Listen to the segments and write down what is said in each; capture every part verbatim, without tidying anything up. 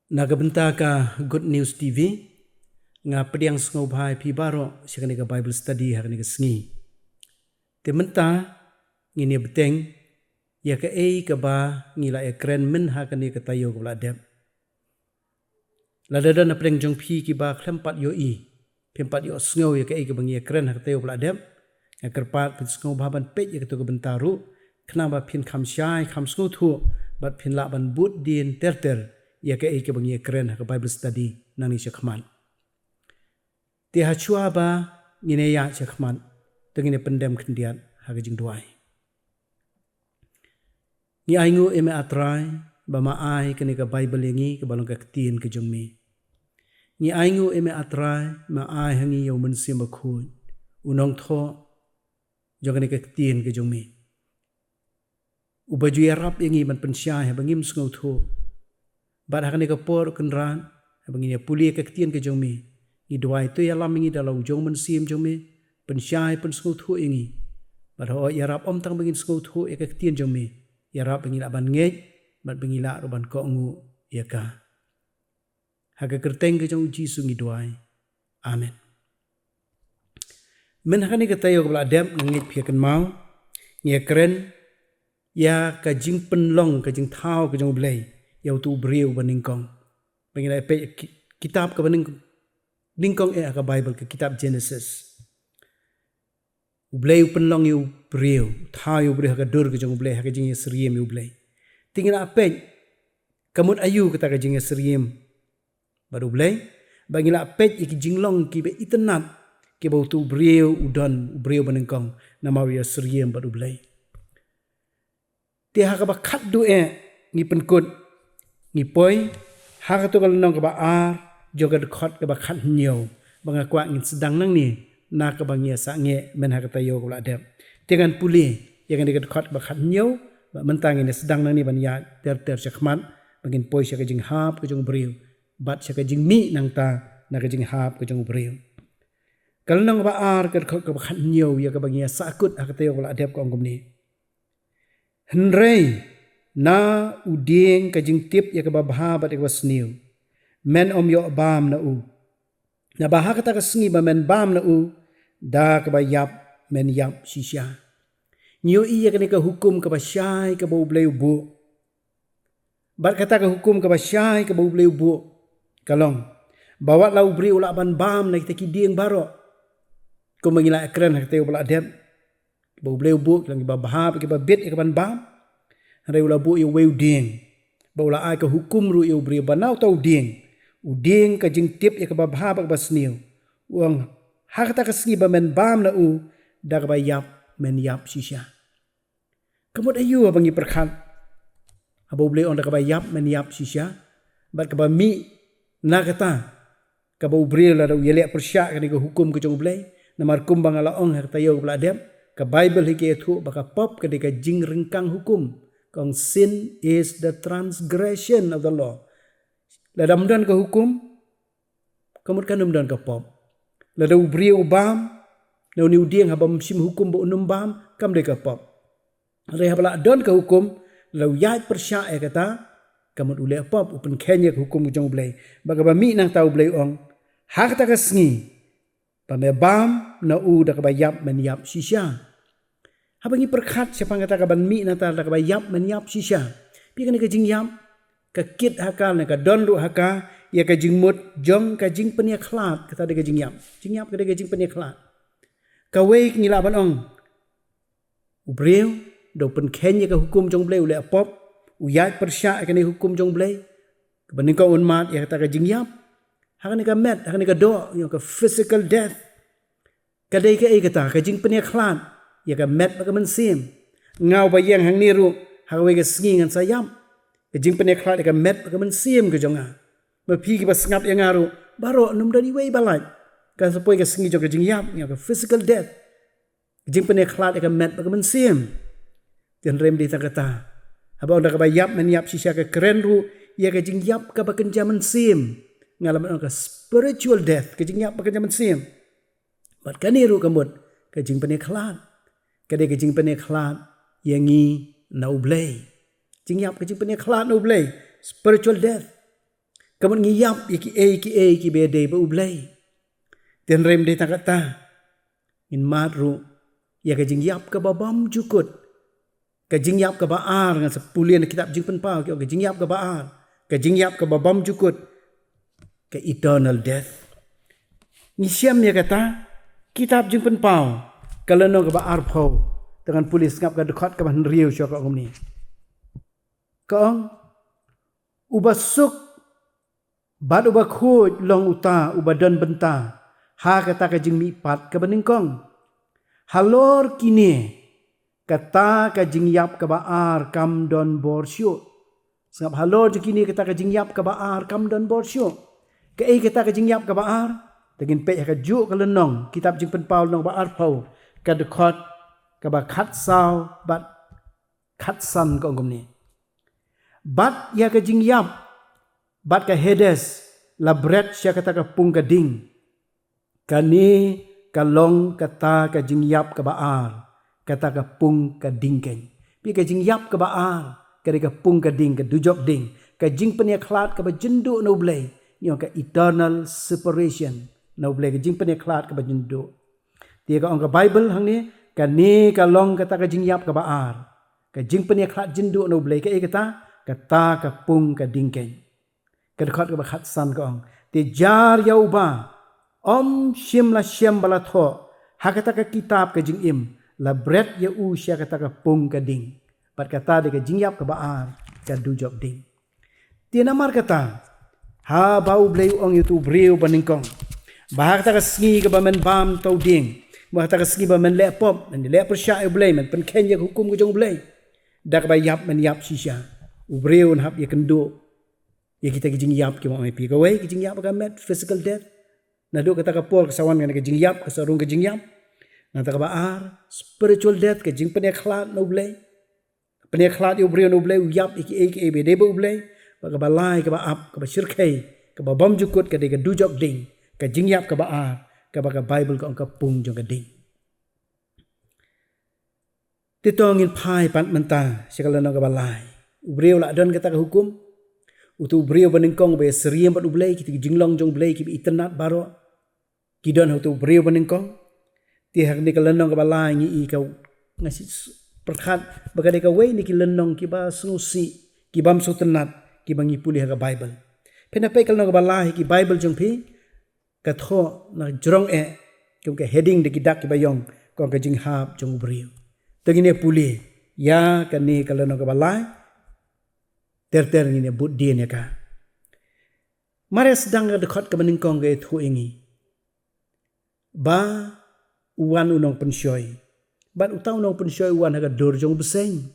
Na ka bynta ka Good News T V, nga pdiang sngewbha ïa phi baroh sha kane ka Bible study ha kane ka sngi. Te mynta ngin ïa bteng ïa kaei kaba ngi la ïa kren mynha kane ka taïew kaba la dep. Lada don na pdeng jong phi kiba khlem pat ïohi, phim pat ïohsngew ïa kaei kaba ngi ïa kren ha ka taïew kaba la dep, nga kyrpad phin sngewbha ban peit ïa kato ka bynta ruh, khnang ba phin kham shai, kham sngewthuh, bad phin lah ban bud dien ter ter ïa kaei kaba ngi ïa kren ha ka Bible study nangne sha khmat. Te ha shuwa ba ngin ïa ïaid sha khmat, to ngin ïa pyndem khyndiat ha ka jingduwai. Ngi ainguh ïa me A Trai, ba me ai kane ka Bible ïa ngi kaba long ka ktien ka jong me. Ngi ainguh ïa me A Trai, me ai ha ngi ïa u Mynsiem Bakhuid, u nongthoh jong kane ka ktien ka jong me, uba ju ïarap ïa ngi ban pynshai haba ngim sngewthuh. Bad ha kane ka por Kynrad, haba ngin ïa pule ïa ka ktien ka jong me, ngi duwai to ïalam ïa ngi da la u jong u Mynsiem jong me, pynshai pynsngewthuh ïa ngi. Bad hooid, ïarap ym tang ba ngin sngewthuh ïa ka ktien jong me, ïarap ba ngi lah ban ngeit, bad ba ngi lah ruh ban kohnguh ïa ka. Ha ka kyrteng ka jong u Jisu ngi duwai. Amen. Mynha kane ka taïew kaba la dep, nga ngeit phi ïa kynmaw, ngi ïa kren ïa ka jingpynlong, ka jingthaw ka jong U Blei ïa uto u briew uba nyngkong. Ba ngi la peit ki-, kitab kaba nyng-, nyngkong eh ha ka Bible, ka kitab Genesis. U Blei u pynlong ïa u briew, u thaw ïa u briew ha ka dur ka jong U Blei, ha ka jingïasyriem ïa U Blei. Te ngi la peit, ka mut aïu kata ka jingïasyriem bad U Blei, ba ngi la peit ïa ki jinglong kiba itynnad, kiba uto u briew u don, u briew ba nyngkong, namar u ïasyriem bad U Blei. Te ha kaba khatduh eh ngi pynkut, ngi poi ha kato ka lynnong kaba ar jong ka dkhot kaba khathynñiew, ba nga kwah ngin sdang nangne na kaba ngi ïa sangeh mynha ka taïew kaba la dep. Te ngan pule ïa kane ka dkhot kaba khathynñiew, ba mynta ngin ïa sdang nangne ban ïaid ter ter sha khmat, ba ngin poi sha ka jinghap ka jong u briew, bad sha ka jingmih nangta na ka jinghap ka jong u briew. Ka lynnong kaba ar, ka dkhot kaba khathynñiew, ïa kaba ngi ïa sangkut ha ka taïew kaba la dep, ka ong kumne: Hynrei na u dieng ka jingtip ïa kaba bha bad ïa kaba sniew, men ym ïoh bam na u. Naba ha kata ka sngi ba men bam na u, da kaba ïap men ïap shisha. Ngi ïohi ïa kane ka hukum kaba shai kaba U Blei u buh. Bad kata ka hukum kaba shai kaba U Blei u buh, ka long ba wat la u briew u lah ban bam na kita ki dieng baroh, kumba ngi la kren ha ka taïew ba la dep, ba U Blei u buh ki long kiba bha bad kiba bit ïa ka ban bam. Hynrei u la buh ïa uwei u dieng, ba u la ai ka hukum ruh ïa u briew ba na uta u dieng, u dieng ka jingtip ïa kaba bha bad kaba sniew, u ong, ha kata ka sngi ba men bam na u, da kaba ïap men ïap shisha. Ka mut aïu haba ngi pyrkhat, haba U Blei u ong da kaba ïap men ïap shisha, bad kaba mih na kata, kaba u briew lada u ïaleh pyrshah kane ka hukum ka jong U Blei. Namar kumba nga la ong ha ka taïew kaba la dep, ka Bible hi ka ïathuh ba ka pop ka dei ka jingryngkang hukum. Ka ong, "Sin is the transgression of the law." Lada ym don ka hukum, ka mut kan ym don ka pop. Lada u briew u bam na une u dieng haba ym shim hukum ba un ym bam, kam dei ka pop. Hynrei haba la don ka hukum, lada u ïaid pyrshah ïa kata, ka mut u leh pop, u pynkheiñ ïa ka hukum ka jong U Blei. Bad kaba mih nangta U Blei u ong, ha kata ka sngi ba me bam na u, da kaba ïap men ïap shisha. Haba ngi pyrkhat shaphang kata ka ban mih nangta da kaba ïap men ïap shisha, phi, kane ka jingïap ka kit ha ka, ne ka don ruh ha ka ïa ka jingmut jong ka jingpynïakhlad. Kata dei ka jingïap. Jingïap ka dei ka jingpynïakhlad. Kawei ngi lah ban ong, u briew da u pynkheiñ ïa ka hukum jong U Blei, u leh pop, u ïaid pyrshah ïa kane ka hukum jong U Blei, kaba nyngkong un mad ïa kata ka jingïap ha kane ka met, ha kane ka doh, ïa ka physical death. Ka dei kaei kata? Ka jingpynïakhlad ïa ka met bad ka mynsiem. Nga uba ïeng hangne ruh, ha kawei ka sngi ngan sa ïap. Ka jingpynïakhlad ïa ka met bad ka mynsiem ka jong nga. Ma phi kiba sngap ïa nga ruh, baroh, ym don iwei ba lait. Kan sa poi ka sngi jong ka jingïap, ïa ka physical death. Ka jingpynïakhlad ïa ka met bad ka mynsiem. Te hynrei ym dei tang kata. Haba ong da kaba ïap men ïap shisha, ka kren ruh ïa ka jingïap kaba kynja mynsiem. Nga lah ban ong ka spiritual death, ka jingïap ba kynja mynsiem. Bad kane ruh ka mut ka jingpynïakhlad. Ka dei ka jingpynïakhlad ïa ngi na U Blei. Jingïap ka jingpynïakhlad na U Blei, spiritual death. Ka mut ngi ïap ïa kiei kiei kiba dei ba U Blei. Te hynrei ym dei tang katta, ngin mad ruh ïa ka jingïap kaba bymjukut. Ka jingïap kaba ar, ngan sa pule na kitab Jingpynpaw, ki ong ka jingïap kaba ar, ka jingïap kaba bymjukut, ka eternal death. Ngi shem ïa kata, kitab Jingpynpaw, ka lynnong kaba arphew, te ngan pule sngap ka dkhot kaba hynriew shuwa, ka ong kumne. Ka ong, uba suk bad uba khuid long uta uba don bynta ha kata ka jingmihpat kaba nyngkong. Halor kine, kata ka jingïap kaba ar kam don bor shuh. Sngap, halor jong kine, kata ka jingïap kaba ar kam don bor shuh. Kaei kata ka jingïap kaba ar? Te ngin peit ha kajuh ka lynnong, kitab Jingpynpaw lynnong ba arphew, ka dkhot kaba khatsaw bad khatsan, ka ong kumne. Bad ïa ka jingïap bad ka Hades la bret sha kata ka pung ka ding. Kane ka long kata ka jingïap kaba ar, kata ka pung ka ding keiñ. Peit, ka jingïap kaba ar ka dei ka pung ka ding, ka dujok ding, ka jingpynïakhlad kaba jynduh na U Blei, ngi ong ka eternal separation na U Blei, ka jingpynïakhlad kaba jynduh. Te ka ong ka Baibl hangne, kane ka long kata ka jingïap kaba ar, ka jingpynïakhlad jynduh na U Blei. Kaei kata? Kata ka pung ka ding keiñ. Ka dkhot kaba khatsan ka ong, te jar ïa uba ym shym la shem ba la thoh ha kata ka kitab ka jingim, la bret ïa u sha kata ka pung ka ding. Bad kata dei ka jingïap kaba ar, ka dujok ding. Te namar kata, haba U Blei u ong ïa utu u briew ba nyngkong ba ha kata ka sngi kaba men bam uta u dieng, ba ha kata ka sngi ba men leh pop, men leh pyrshah ïa U Blei, men pynkheiñ ïa ka hukum ka jong U Blei, da kaba ïap men ïap shisha. U briew un hap ïakynduh ïa kita ki jingïap kiba ong ïa phi. Kawei, ki jingïap ba ka met, physical death. Naduh kata ka por ka sa wan kane ka jingïap, ka sa rung ka jingïap. Nangta kaba ar, spiritual death, ka jingpynïakhlad na U Blei. Pynïakhlad ïa u briew na U Blei, u ïap ïa kiei kiei ba dei ba U Blei. Bad kaba lai, kaba ap, kaba shyrkhei, kaba bymjukut, ka dei ka dujok ding, ka jingïap kaba ar, kaba ka Baibl ka ong ka pung jong ka ding. Te to ngin phai pat mynta sha ka lynnong kaba lai. U briew la don kata ka hukum. Utu u briew ba nyngkong ba ïasyriem bad U Blei, kita ki jinglong jong U Blei kiba itynnad baroh, ki don ha utu u briew ba nyngkong. Te ha kane ka lynnong kaba lai ngi i ka, nga shu pyrkhat ba ka dei kawei na ki lynnong kiba sngewsih, kibym sngewtynnad, kiba ngi pule ha ka Baibl. Phin ïa peit ka lynnong kaba lai ha ki Baibl jong phi, ka thoh na jrong eh, kum ka heading da ki dak kiba ïong, ka ong ka jinghap jong u briew. To ngin ïa pule ïa kane ka lynnong kaba lai, ter ter ngin ïa bud dien ïa ka. Mar ïa sdang ka dkhot kaba nyngkong ka ïathuh ïa ngi ba u wan u nongpynshoi. Bad uta u nongpynshoi u wan ha ka dur jong u bseiñ,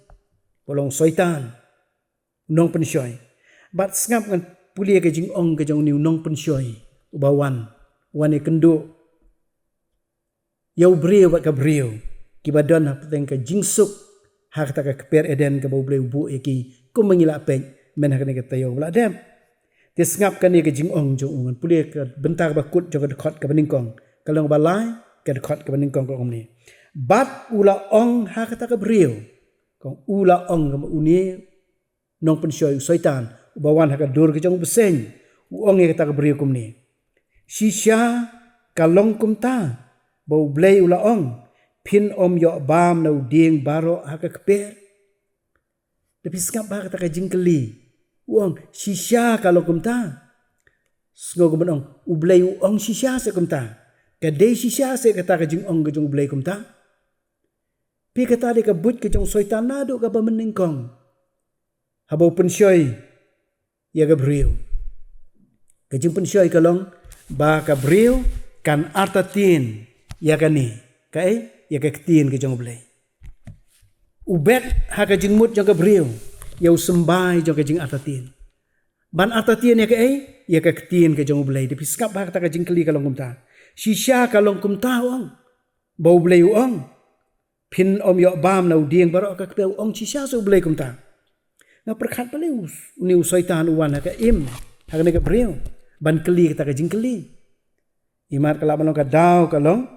ba long Soitan, u nongpynshoi. Bad sngap, ngan pule ka jingong ka jong une u nongpynshoi uba wan, wan ïakynduh ïa u briew bad ka briew kiba don hapdeng ka jingsuk ha kata ka kper Eden kaba U Blei u buh ïa ki, kumba ngi la peit mynta ha kane ka taïew ba la dep. Te sngap kane ka jingong jong u, ngan pule ka bynta kaba kut jong ka dkhot kaba nyngkong, ka lynnong ba lai, ka dkhot kaba nyngkong, ka ong kumne. Bad u la ong ha kata ka briew, ka ong, u la ong, ka ong, une nongpynshoi, u Soitan uba wan ha ka dur ka jong u bseiñ, u ong ïa kata ka briew kumne: Shisha ka long kumta ba U Blei u la ong, phin ym ïoh bam na u dieng baroh ha ka kper? Da phi sngap ba kata ka jingkylli, u ong shisha ka long kumta. Sngew kumba ong U Blei u ong shisha seh kumta. Ka dei shisha seh kata ka jingong ka jong U Blei kumta. Phi, kata dei ka buit ka jong u Soitan naduh kaba mynnyngkong, haba u pynshoi ïa ka briew. Ka jingpynshoi ka long ba ka briew kan artatien ïa kane, kaei, ïa ka ktien ka jong U Blei. U bet ha ka jingmut jong ka briew ïa u symbai jong ka jingartatien. Ban artatien ïa kaei? Ïa ka ktien ka jong U Blei. Da phi sngap ba kata ka jingkylli ka long kumta. Shisha ka long kumta, u ong, ba U Blei u ong, phin ym ïoh bam na u dieng baroh ha ka kper, u ong shisha seh U Blei kumta. Nga pyrkhat balei u, une u Soitan u wan ha ka im, ha kane ka briew, ban kylli kata ka jingkylli. Imat ka lah ban long ka daw ka long,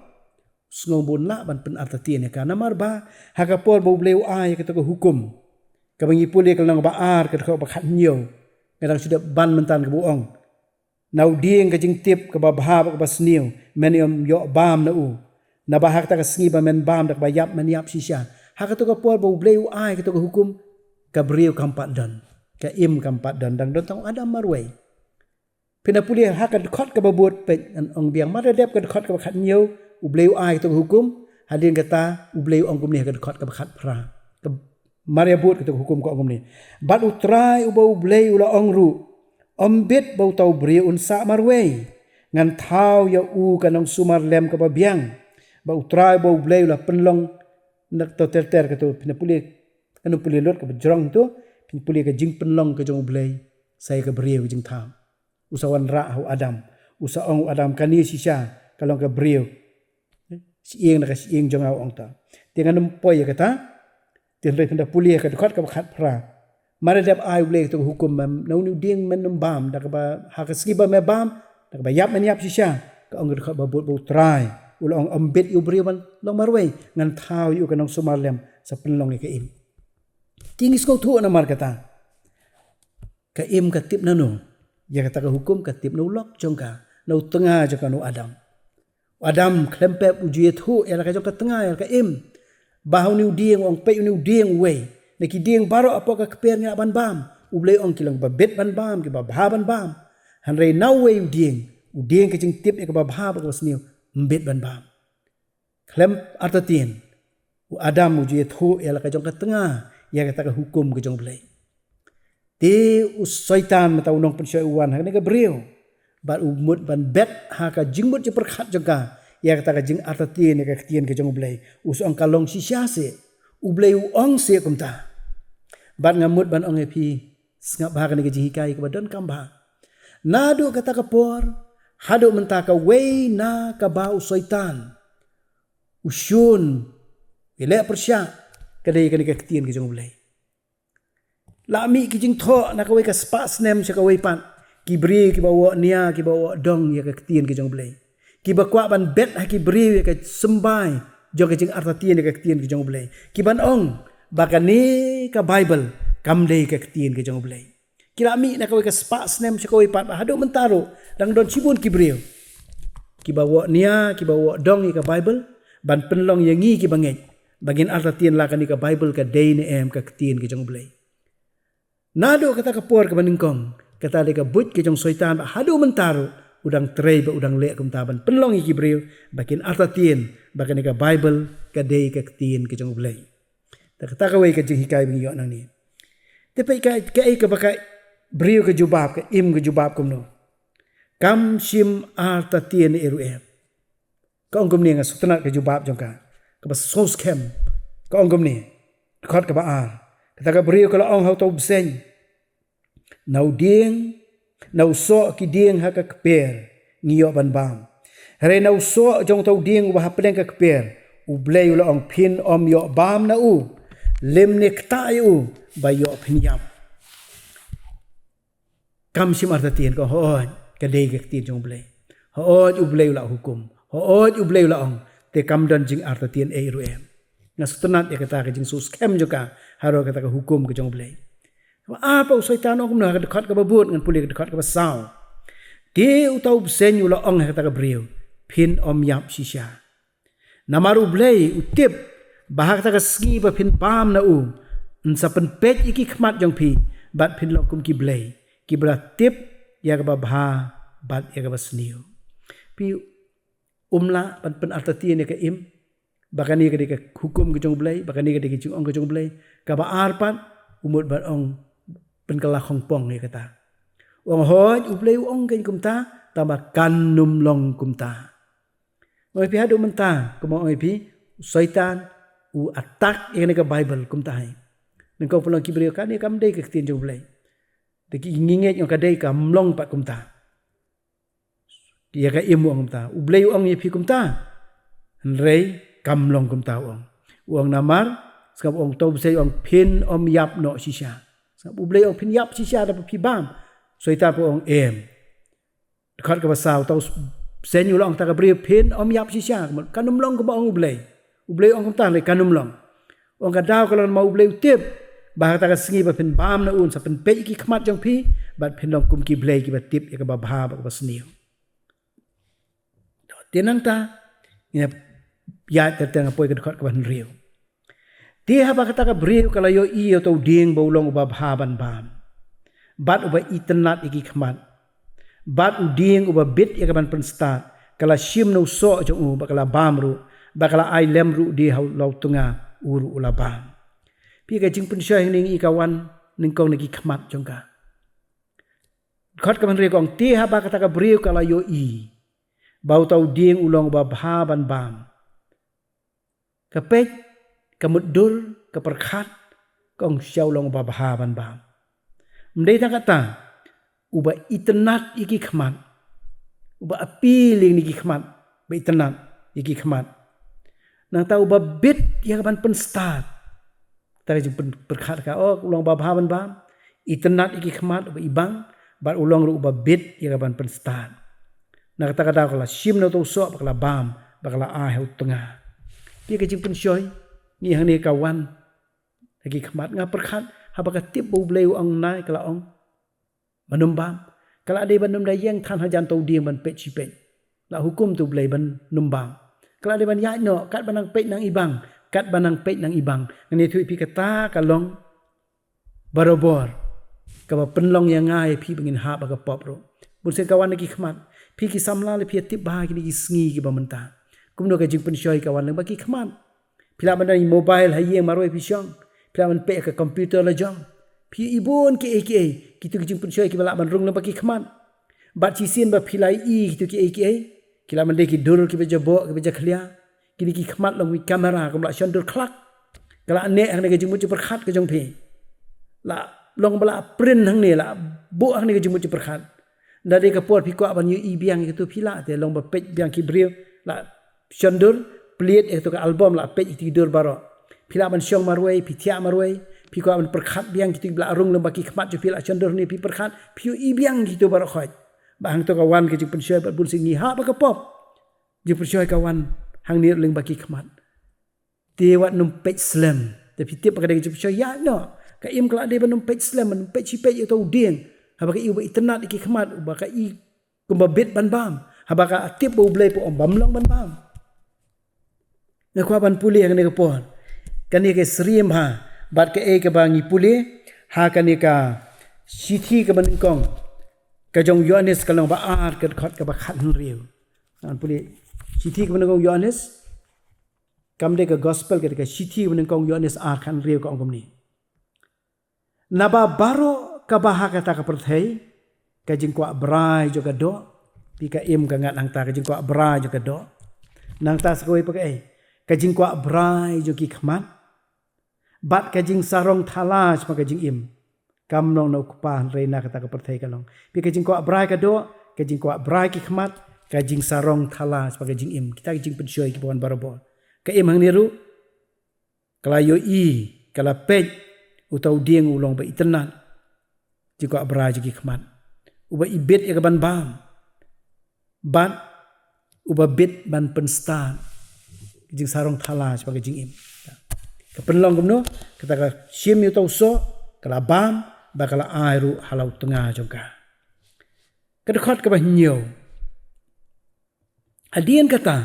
sngew ba un lah ban pynartatien ïa ka. Namar ba ha ka por ba U Blei u ai ïa kata ka hukum, kaba ngi pule ka lynnong ba ar, ka dkhot ba khathynñiew, nga dang shu dep ban mynta kaba u ong, Na u dieng ka jingtip kaba bha bad kaba sniew men ym ïoh bam na u. Naba ha kata ka sngi ba men bam da kaba ïap men ïap shisha. Ha kato ka por ba U Blei u ai kato ka hukum, ka briew kam pat don. Ka im kam pat don, dang don tang u Adam marwei. Phin da pule ha ka dkhot kaba bud, peit, ngan ong biang, mar ba dep ka dkhot kaba khathynñiew, U Blei u ai kato ka hukum, hadien kata U Blei u ong kumne ha ka dkhot kaba khatphra. Ka, mar ba bud kato ka hukum ka ong kumne. Bad U Trai uba U Blei u la ong ruh, ym bit ba uta u briew un sah marwei. Ngan thaw ïa u ka nongsumar lem kaba biang. Bad U Trai uba U Blei u la pynlong, na kato ter ter kato, phin da pule, ngan ym pule lut kaba jrong to, phin pule ka jingpynlong ka jong U Blei sa ïa ka briew ka jingthaw. U sa wanrah ha u Adam. U sa ong u Adam, kane shisha ka long ka briew. Shyieng na ka shyieng jong nga, u ong ta. Te ngan ym poi ïa kata. Te hynrei phin da pule ha ka dkhot kaba khatphra. Mar ba dep ai U Blei kato ka hukum ba na une u dieng men ym bam, da kaba ha ka sngi ba me bam, da kaba ïap men ïap shisha. Ka ong ka dkhot ba bud ba U Trai u la ong, ym bit ïa u briew ban long marwei, ngan thaw ïa u ka nongsumar lem sa pynlong ïa ka im. Te ngi sngewthuh namar kata. Ka im ka tip na no? Ïa kata ka hukum ka tip na u lok jong ka, na u tnga jong ka, na u Adam. U Adam khlem pep u ju ïathuh ïa la ka jong ka tnga, ïa la ka im. Ba ha une u dieng, u ong, peit, une u dieng uwei. Na ki dieng baroh hapoh ka kper ngi lah ban bam. U Blei u ong ki long kiba bit ban bam, kiba bha ban bam. Hynrei na uwei u dieng, u dieng ka jingtip ïa kaba bha bad kaba sniew, ym bit ban bam. Khlem artatien, u Adam u ju ïathuh ïa la ka jong ka tnga, ïa kata ka hukum ka jong U Blei. Te u Soitan mynta u nongpynshoi u wan ha kane ka briew. Bad u mut ban bet ha ka jingmut jingpyrkhat jong ka ïa kata ka jingartatien ïa ka ktien ka jong U Blei. U sa ong ka long shisha seh. U Blei u ong seh kumta. Bad nga mut ban ong ïa phi, sngap bha kane ka jinghikai kaba donkam bha. Naduh kata ka por haduh mynta, kawei na kaba u Soitan u shun, u leh pyrshah, ka dei kane ka ktien ka jong U Blei. La mih ki jingthoh na kawei ka spah snem sha kawei pat, ki briew kiba woh nia, kiba woh dong ïa ka ktien ka jong U Blei. Kiba kwah ban bet ha ki briew ïa ka symbai jong ka jingartatien ïa ka ktien ka jong U Blei. Kiban ong ba kane ka Baibl kam dei ka ktien ka jong U Blei. Ki la mih na kawei ka spah snem sha kawei pat, haduh mynta ruh dang don shibun ki briew kiba woh nia, kiba woh dong ïa ka Baibl, ban pynlong ïa ngi kiba ngeit ba ngin artatien la kane ka Baibl ka dei ne em ka ktien ka jong U Blei. Naduh kata ka por kaba nyngkong, kata dei ka buit ka jong u Soitan, ba haduh mynta ruh u dang trei, ba u dang leh kumta ban pynlong ïa ki briew ba kin artatien ba kane ka Baibl ka dei ka ktien ka jong U Blei. Te kata kawei ka jinghikai ba ngi ïoh nangne. Te peit ka, kaei kaba ka briew ka jubab, ka im ka jubab kumno. Kam shym artatien ei ruh em. Ka ong kumne, nga sngewtynnat ka jubab jong ka kaba sngewskhem. Ka ong kumne, dkhot kaba ar. Kata ka briew ka la ong ha uta u bseiñ, na u dieng, na u soh ki dieng ha ka kper ngi ïoh ban bam. Hynrei na u soh jong uta u dieng uba ha pdeng ka kper, U Blei u la ong, phin ym ïoh bam na u, lymne ktah ïa u ba ïoh phin ïap. Kam shym artatien, ka ong, hooid, ka dei ka ktien jong U Blei. Hooid, U Blei u la hukum. Hooid, U Blei u la ong. Te kam don jingartatien ei ruh em. Nga sngewtynnat ïa kata ka jingsngewskhem jong ka halor kata ka hukum ka jong U Blei. Kaba ar pat u Soitan u ong kumno ha ka dkhot kaba bud, ngan pule ka dkhot kaba saw. Te uta u bseiñ u la ong ha kata ka briew, phin ym ïap shisha. Namar U Blei u tip ba ha kata ka sngi ba phin bam na u, yn sa pynpeit ïa ki khmat jong phi, bad phin long kum ki blei, kiba la tip ïa kaba bha bad ïa kaba sniew. Phi, um lah ban pynartatien ïa ka im ba kane ka dei ka hukum ka jong U Blei, ba kane ka dei ka jingong ka jong U Blei. Kaba ar pat, u mut ban ong, pynkylla khongpong ïa kata. U ong, hooid, U Blei u ong kein kumta, tangba kan ym long kumta. Nga ong ïa phi, haduh mynta, kumba nga ong ïa phi, u Soitan u attack ïa kane ka Baibl kumta hi. Nyngkong pynlong ki briew, kane kam dei ka ktien jong U Blei. Te ki, ngi ngeit, ong, ka dei, kam long pat kumta. Ïa ka im u ong kumta. U Blei u ong ïa phi kumta. Hynrei kam long kumta, u ong. U ong namar, sngap, u ong, uta u bseiñ u ong, phin ym ïap noh shisha. Sngap, U Blei u ong phin ïap shisha da ba phi bam. Soitan pat u ong, em. Dkhot kaba saw, uta u bseiñ u la ong ha kata ka briew, phin ym ïap shisha. Kan ym long kumba ong U Blei. U Blei u ong kumta, hynrei kan ym long. U ong ka daw ka long namar U Blei u tip Ba ha kata ka sngi ba phin bam na u, un sa pynpeit ïa ki khmat jong phi, bad phin long kum ki blei kiba tip ïa kaba bha bad kaba sniew. Te nangta, ngin ïa, ter ter nga poi ka dkhot kaba hynriew. Te haba kata ka briew ka la ïohi ïa uta u dieng ba u long uba bha ban bam, bad uba itynnad ïa ki khmat, bad u dieng uba bit ïa ka ban pynstad, ka la shim na u soh jong u, bad ka la bam ruh, bad ka la ai lem ruh de ha u la u tnga, u ruh u la bam. Phi, ka jingpynshoi hangne ngi i ka wan nyngkong na ki khmat jong ka. Dkhot kaba hynriew ka ong, te haba kata ka briew ka la ïohi ba uta u dieng u long uba bha ban bam, ka peit, ka mutdur, ka pyrkhat, ka ong, sha u long uba bha ban bam. Ym dei tang kata, uba itynnad ïa ki khmat, uba appealing ïa ki khmat, ba itynnad ïa ki khmat. Nangta uba bit ïa ka ban pynstad. Kata ka jingpyrkhat ka, oh, u long uba bha ban bam, itynnad ïa ki khmat, uba ibang, bad u long ruh uba bit ïa ka ban pynstad. Na kata ka daw ka la shim na uta u soh, bad ka la bam, bad ka la ai ha u tnga. Phi, ka jingpynshoi, ngi hangne ka wan na ki khmat. Nga pyrkhat, haba ka tip ba U Blei u ong nai, ka la ong ban ym bam. Ka la dei ban ym da ïeng than hajan uta u dieng ban peit shi peit. La hukum uta U Blei ban ym bam. Ka la dei ban ïaid noh, katba nang peit nang ibang, katba nang peit nang ibang. Ngan ïathuh ïa phi, kata ka long barabor kaba pynlong ïa nga ïa phi ba ngin hap ha ka pop ruh. Bunsien ka wan na ki khmat. Phi ki samla, lada phi ïa tip bha kine ki sngi kiba mynta, kumno ka jingpynshoi ka wan lyngba ki khmat. Phi lah ban don ïa i mobile ha ïing marwei phi shong. Phi lah ban peit ha ka computer la jong. Phi ïohi bun kiei kiei. Kito ki jingpynshoi kiba lah ban rung lyngba ki khmat. Bad shisien ba phi la ïohi kito kiei kiei, ki lah ban dei ki dur kiba jaboh, kiba jakhlia. Kine ki khmat long ki kamera, kum la shon dur khlak. Ka la neh hangne ka jingmut jingpyrkhat ka jong phi. La long ba la print hangne, la buh hangne ka jingmut jingpyrkhat. Lada dei ka por phi kwah ban ïohi biang ïa kito, phi lah te long ba peit biang ki briew, la shon dur, plie ïa kito ka album, la peit ïa kito ki dur baroh. Phi lah ban shong marwei, phi thiah marwei, phi kwah ban pyrkhat biang kito kiba la rung lyngba ki khmat jong phi, la shon dur hangne phi pyrkhat, phi ïohi biang kito baroh khoit. Ba hangto ka wan ka jingpynshoi, bad bunsien ngi hap ha ka pop. Jingpynshoi ka wan hangne lyngba ki khmat. Te wat nym peit slem. Te phi tip ba ka dei ka jingpynshoi, ïaid noh. Ka im ka la dei ban nym peit slem, ban nym peit shi peit ïa uta u dieng. Haba ka i uba itynnad ïa ki khmat, uba ka i kumba bit ban bam. Haba ka tip ba U Blei u ong bym long ban bam. Nga kwah ban pule ha kane ka por. Kane ka syriem ha, bad kaei kaba ngi pule ha kane ka shithi kaba nyngkong ka jong u Ïoannis, ka lynnong ba ar, ka dkhot kaba khathynriew. Ngan pule shithi kaba nyngkong u Ïoannis. Kam dei ka gospel, ka dei ka shithi kaba nyngkong u Ïoannis ar, khathynriew, ka ong kumne. Naba baroh kaba ha kata ka pyrthei, ka jingkwah brai jong ka doh, phi, ka im ka ngat hangta, ka jingkwah brai jong ka doh. Nangta sa kawei pat kaei, ka jingkwah brai jong ki khmat, bad ka jingsarong thala shaphang ka jingim, kam long na u Kpa hynrei na kata ka pyrthei ka long. Phi, ka jingkwah brai ka doh, ka jingkwah brai ki khmat, ka jingsarong thala shaphang ka jingim. Kita ki jingpynshoi kiba wan barabor. Ka im hangne ruh, ka la ïohi, ka la peit uta u dieng u long ba itynnad. Jingkwah brai jong ki khmat. Uba ibit ïa ka ban bam. Bad uba bit ban pynstad. Ka jingsarong thala shaphang ka jingim. Ka pynlong kumno, kata ka shim ïa uta u soh, ka la bam, bad ka la ai ruh ha la u tnga jong ka. Ka dkhot kaba hynñiew. Hadien kata,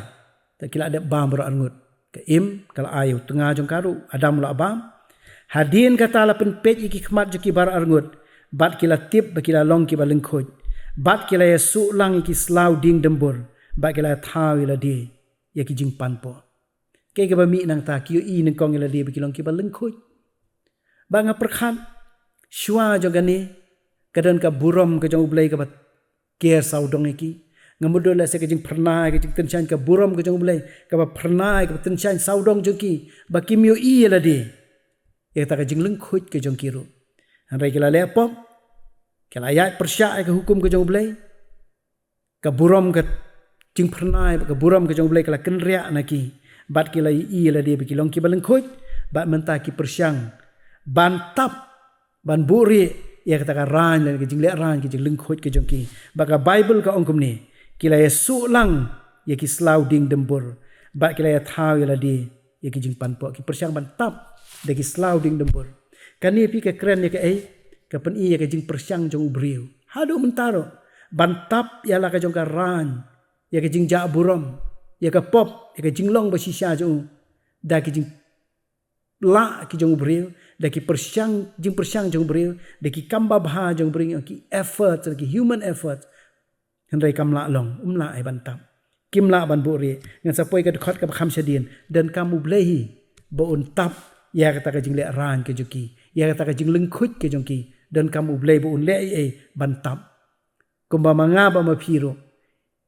te ki la dep bam baroh arngut. Ka im, ka la ai ïa u tnga jong ka ruh, Adam u la bam. Hadien kata la pynpeit ïa ki khmat jong ki baroh arngut, bad ki la tip ba ki la long kiba lyngkhuit. Bad ki la ïasuh lang ïa ki slaw dieng dymbur, bad ki la ïathaw ïa lade ïa ki jingpanpoh. Kaei kaba mih nangta, ki ïohi nyngkong ïa lade ba ki long kiba lyngkhuit. Ba nga pyrkhat, shuwa jong kane, ka don ka burom ka jong U Blei kaba ker sawdong ïa ki. Nga mutdur lehse ka jingphyrnai, ka jingtyngshaiñ, ka burom ka jong U Blei kaba phyrnai, kaba tyngshaiñ sawdong jong ki, ba kim ïohi ïa lade ïa kata ka jinglyngkhuit ka jong ki ruh. Hynrei ki la leh pop, ki la ïaid pyrshah ïa ka hukum ka jong U Blei. Ka burom ka jingphyrnai, ka burom ka jong U Blei ka la kynriah na ki. Bad ki la ïohi ïa lade ba ki long kiba lyngkhuit, bad mynta ki pyrshang ban tap, ban buhrieh ïa kata ka rain, lane ka jingleh rain, ka jinglyngkhuit ka jong ki. Bad ka Baibl ka ong kumne, ki la ïasuh lang ïa ki slaw dieng dymbur, bad ki la ïathaw ïa lade ïa ki jingpanpoh. Ki pyrshang ban tap da ki slaw dieng dymbur. Kane phi ka kren ïa kaei? Ka pyni ïa ka jingpyrshang jong u briew. Haduh mynta ruh ban tap ïa la ka jong ka rain, ïa ka jingjah burom, ïa ka pop, ïa ka jinglong ba shisha jong u. Da ki jinglah ki jong u briew, da ki pyrshang, jingpyrshang jong u briew, da ki kam babha jong u briew, ki effort, ki human effort. Hynrei kam lah long, um lah ei ban tap. Kim lah ban buhrieh. Ngan sa poi ka dkhot kaba kham shadien. Donkam u Blei hi ba un tap ïa kata ka jingleh rain ka jong ki, ïa kata ka jinglyngkhuid ka jong ki. Donkam u Blei ba un leh ei ei ban tap. Kumba ma nga bad ma phi ruh,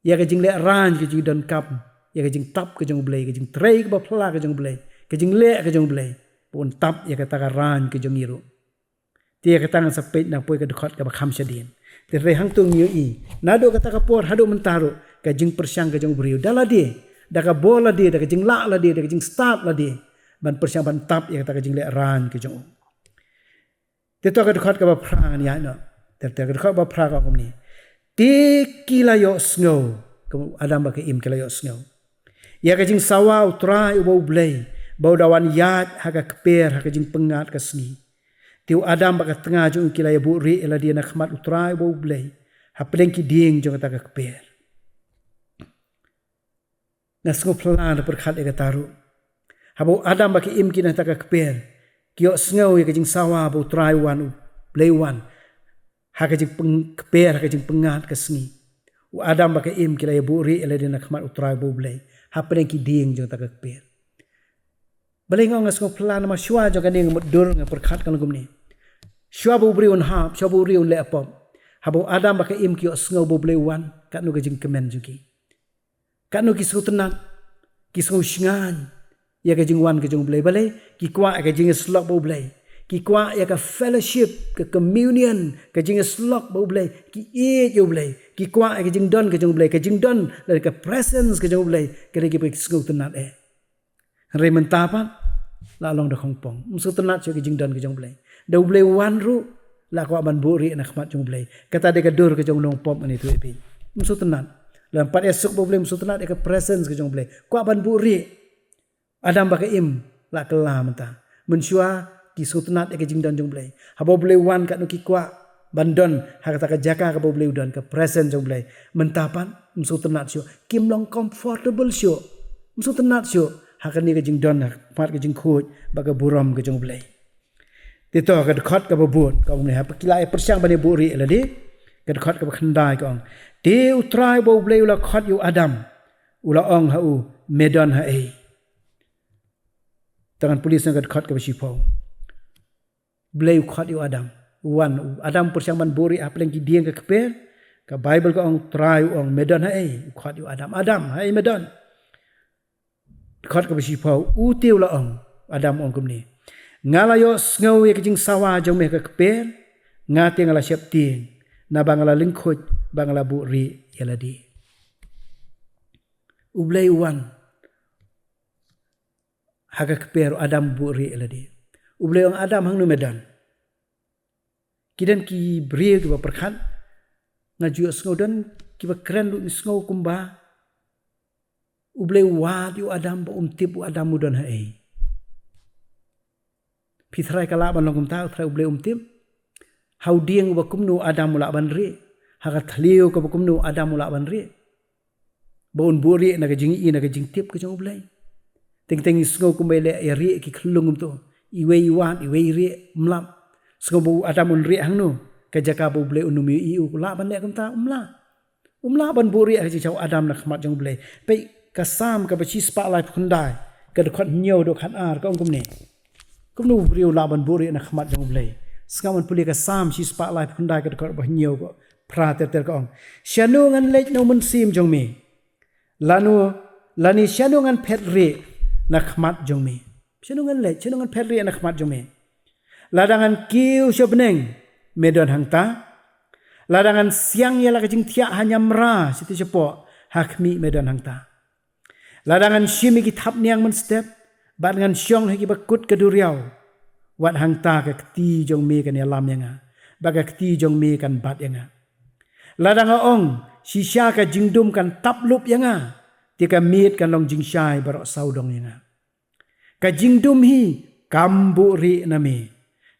ïa ka jingleh rain ka jong ngi donkam ïa ka jingtap ka jong u Blei, ka jingtrei kaba phylla ka jong u Blei, ka jingleh ka jong u Blei, ba un tap ïa kata ka rain ka jong ngi ruh. Te ïa kata ngan sa peit na poi ka dkhot kaba kham shadien. Te hynrei hangto ngi ïohi, naduh kata ka por haduh mynta ruh, ka jingpyrshang ka jong u briew da lade, da ka bor lade, da ka jinglah lade, da ka jingstad lade, ban pyrshang ban tap ïa kata ka jingleh rain ka jong u. Te to ka dkhot kaba phra ngan ïaid noh. Te, te ka dkhot ba phra ka ong kumne: Te ki la ïohsngew, ka Adam bad ka Im ki la ïohsngew ïa ka jingsawa U Trai uba U Blei, ba u da wan ïaid ha ka kper ha ka jingpyngngad ka sngi. Te u Adam bad ka tnga jong u ki la ïabuhrieh ïa lade na khmat U Trai uba U Blei, hapdeng ki dieng jong kata ka kper. Nga sngewphylla na pyrkhat ïa kata ruh. Haba u Adam bad ka Im ki na kata ka kper, ki ïohsngew ïa ka jingsawa ba U Trai u wan, U Blei u wan ha ka jingpyng-, kper ha ka jingpyngngad ka sngi. U Adam bad ka Im ki la ïabuhrieh ïa lade na khmat U Trai uba U Blei, hapdeng ki dieng jong kata ka kper. Balei nga ong nga sngewphylla? Namar shuwa jong kane nga mutdur nga pyrkhat ka long kumne. Shuwa ba u briew un hap, shuwa ba u briew un leh pop, haba u Adam bad ka Im ki ïohsngew ba U Blei u wan, katno ka jingkmen jong ki. Katno ki sngewtynnat, ki sngewshngaiñ ïa ka jingwan ka jong U Blei. Balei? Ki kwah ïa ka jingïasyllok bad U Blei. Ki kwah ïa ka fellowship, ka communion, ka jingïasyllok bad U Blei. Ki ïeit ïa U Blei. Ki kwah ïa ka jingdon ka jong U Blei, ka jingdon lane ka presence ka jong U Blei. Ka dei kaba ki sngewtynnat eh. Hynrei mynta pat la long da khongpong. Ym sngewtynnat shuh ka jingdon ka jong U Blei. Da U Blei u wan ruh la kwah ban buhrieh na khmat jong U Blei. Kata dei ka dur ka jong u nongpop, ngan ïathuh ïa phi. Ym sngewtynnat. Lada ym pat ïasuk bad U Blei, ym sngewtynnat ïa ka presence ka jong U Blei. Kwah ban buhrieh. Adam bad ka Im la kylla mynta. Mynshuwa ki sngewtynnat ïa ka jingdon jong U Blei. Haba U Blei u wan katno ki kwah ban don ha kata ka jaka kaba U Blei u don, ka presence jong U Blei. Mynta pat ym sngewtynnat shuh, kim long comfortable shuh. Ym sngewtynnat shuh ha kane ka jingdon ha khmat ka jingkhuid bad ka burom ka jong U Blei. Te to ka dkhot kaba bud ka ong kumne, haba ki la ïa pyrshang ban ïabuhrieh ïa lade, ka dkhot kaba khyndai ka ong: Te U Trai uba U Blei u la khot ïa u Adam, u la ong ha u, Me don haei? To ngan pule shuwa ka dkhot kaba shiphew. Blei u khot ïa u Adam. U wan, u Adam pyrshang ban buhrieh hapdeng ki dieng ka kper. Ka Baibl ka ong, Trai u ong, Me don haei? U khot ïa u Adam, Adam, haei me don? Dkhot kaba shiphew, u te u la ong, Adam u ong kumne: Nga la ïohsngew ïa ka jingsawa jong me ha ka kper, nga te nga la sheptieng, naba nga la lyngkhuid bad nga la buhrieh ïa lade. U Blei u wan ha ka kper, u Adam u buhrieh ïa lade. U Blei u ong, Adam, hangno me don? Ki don ki briew kiba pyrkhat, nga ju ïohsngew don kiba kren ruh ngi sngew kumba U Blei u wad ïa u Adam ba um tip u Adam u don haei. Phi, Trai ka lah ban long kumta, Trai U Blei um tip? Ha u dieng uba kumno u Adam u lah ban rieh? Ha ka thliew kaba kumno u Adam u lah ban rieh? Ba un buhrieh na ka jingïohi, na ka jingtip ka jong U Blei. Teng teng ngi sngew kumba i leh ïa rieh ki khyllung kumto. Iwei i wad, iwei i rieh, ym lap. Sngew ba u Adam un rieh hangno? Ka jaka ba U Blei un ym ïohi u, u lah ban leh kumta? Um lah. Um lah ban buhrieh ha ka jingshisha u Adam na khmat jong U Blei. Peit ka Salm kaba shispah laiphew khyndai, ka dkhot hynñiew haduh khatar, ka ong kumne. Kumno u briew u lah ban buhrieh na khmat jong U Blei? Sngap, ngan pule ka Salm shispah laiphew khyndai, ka dkhot ba hynñiew, ka phra ter ter, ka ong: Shano ngan leit na u mynsiem jong me? Lano, lane shano ngan phet rieh na khmat jong me? Shano ngan leit, shano ngan phet rieh na khmat jong me? Lada ngan kiew sha bneng, me don hangta. Lada ngan siang ïa la ka jingthiah ha ñiamra, shati shapoh, ha khmih me don hangta. Lada ngan shim ïa ki thapniang mynstep, bad ngan shong ha kiba kut ka duriaw, wat hangta ka kti jong me kan ïalam ïa nga, bad ka kti jong me kan bat ïa nga. Lada nga ong, shisha ka jingdum kan tap lup ïa nga, te ka miet kan long jingshai baroh sawdong ïa nga. Ka jingdum hi kam buhrieh na me.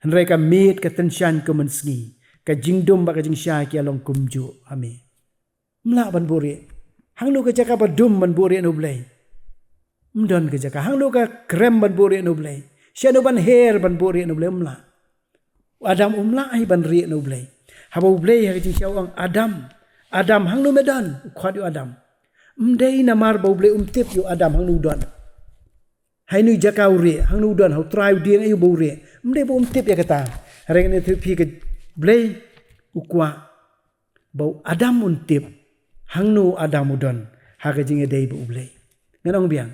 Hynrei ka miet ka tyngshaiñ kum mynsngi, ka jingdum bad ka jingshai ki ïa long kumjuh ha me. Ym lah ban buhrieh. Hangno ka jaka ba dum ban buhrieh na U Blei? Ym don ka jaka. Hangno ka krem ban buhrieh na U Blei? Shano ban her ban buhrieh na U Blei? Ym lah. U Adam um lah hi ban rieh na U Blei. Haba U Blei ha ka jingshisha u ong, "Adam, Adam, hangno me don?" U khot ïa u Adam. Ym dei namar ba U Blei um tip ïa u Adam hangno u don. Ha ino i jaka u rieh, hangno u don, ha u trai u dieng aïu ba u rieh. Ym dei ba um tip ïa kata. Hynrei ngan ïathuh ïa phi, ka Blei u kwah ba u Adam un tip hangno u Adam u don ha ka jingïadei bad U Blei. Ngan ong biang.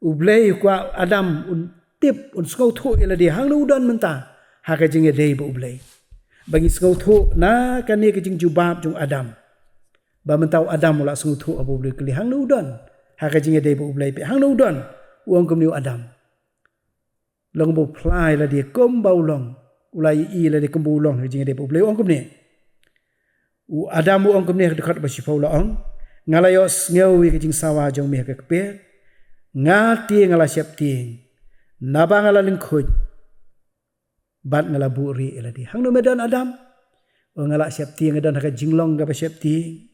U Blei u kwah u Adam un tip, un sngewthuh ïa lade hangno u don mynta ha ka jingïadei bad U Blei. Ba ngi sngewthuh na kane ka jingjubab jong u Adam. Ba mynta u Adam u la sngewthuh, haba U Blei u kylli hangno u don ha ka jingïadei bad U Blei, peit hangno u don. U ong kumne u Adam. Long ba u phla ïa lade kumba u long. U la ïohi ïa lade kumba u long ha ka jingïadei bad U Blei, u ong kumne. U Adam u ong kumne ha ka dkhot ba shiphew, u la ong, "Nga la ïohsngew ïa ka jingsawa jong me ha ka kper. Nga te nga la sheptieng. Naba nga la lyngkhuid. Bad nga la buhrieh ïa lade." Hangno me don Adam? "Oh, nga la sheptieng, nga don ha ka jinglong kaba sheptieng.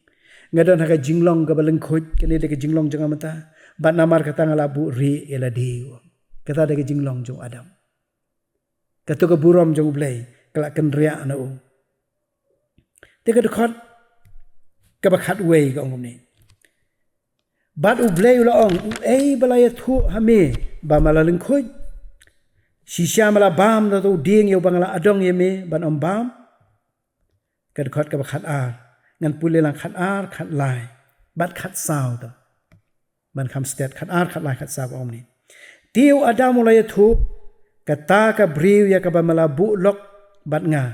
Nga don ha ka jinglong kaba lyngkhuid, kane dei ka jinglong jong nga mynta. Bad namar kata nga la buhrieh ïa lade." Kata dei ka jinglong jong u Adam. Kato ka burom jong U Blei ka la kynriah na u. Te ka dkhot kaba khatwei ka ong kumne. Bad U Blei u la ong, "Uei ba la ïathuh ha me ba me la lyngkhuid? Shisha me la bam na uto u dieng ïa uba nga la adong ïa me ban ym bam?" Ka dkhot kaba khatar. Ngan pule lang khatar, khatlai bad khatsaw to. Ban kham stet, khatar, khatlai, khatsaw ka ong kumne. Te u Adam u la ïathuh, "Kata ka briew ïa kaba me la buh lok bad nga,